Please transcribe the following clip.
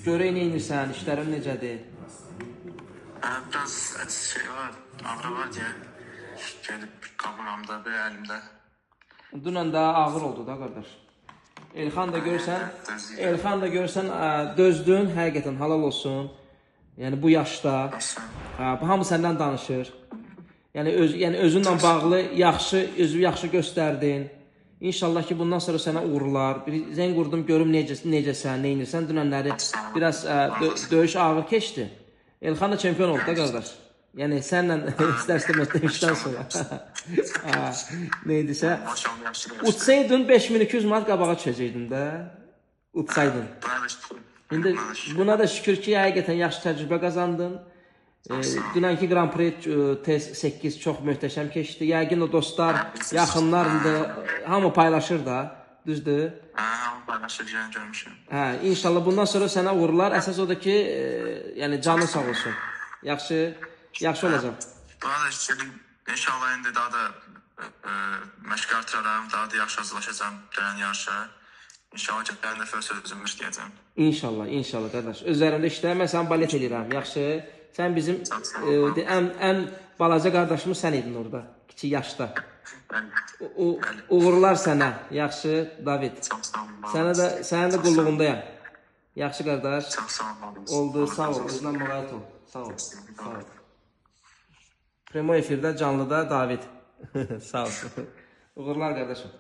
Görək nə edirsən, işlərin necədir? Biraz şey var, ağrı var deyə gedib qabırğamda, bir əlimdə. Dünən daha ağır oldu da qardaş. Elxan da görürsən, Elxan da görürsən, dözdün, həqiqətən halal olsun. Yəni bu yaşda, hə, bu hamı səndən danışır. Yəni öz, yəni özünlə bağlı yaxşı, özünü yaxşı göstərdin. İnşallah ki bundan sonra sənə uğurlar. Bir zəng vurdum görüm necəsən, nə edirsən. Dünənləri biraz döyüş ağır keçdi. Elxan da çempion oldu da qardaş. Yəni sənlə istər-istəməz döyüşdən sonra. Hə, nə idisə. Utsaydın 5200 manat qabağa düşəcəkdin də. Utsaydın. İndi buna da şükür ki, həqiqətən yaxşı təcrübə qazandın. Dünənki Grand Prix T8 çox möhtəşəm keçdi. Yəqin o dostlar, yaxınlar indi hamı paylaşır da, düzdür? Hə, hamı paylaşır, yəni görmüşəm. Hə, inşallah bundan sonra sənə uğurlar. Əsas odur ki, yəni canın sağ olsun. Yaxşı, yaxşı olacaq. Buna da şükür, inşallah indi daha da məşq artıraram, daha da yaxşı hazırlaşacağam gələn yarışa. İnşallah gələn dəfə sözümü işləyəcəm. İnşallah, inşallah qardaş. Özlərində işlə, mən səni balet eləyirəm. Yaxşı. Sən bizim ən balaca qardaşımız sən idin orada, kiçik yaşda. Uğurlar sənə. Yaxşı, David. Sənə də, sənin də qulluğundayam. Yaxşı qardaş. Çox sağ ol. Oldu, sağ ol. Özünə müğayət ol. Sağ ol. Sağ ol. Premo efirdə canlıda David. Sağ olsun. Uğurlar qardaşım.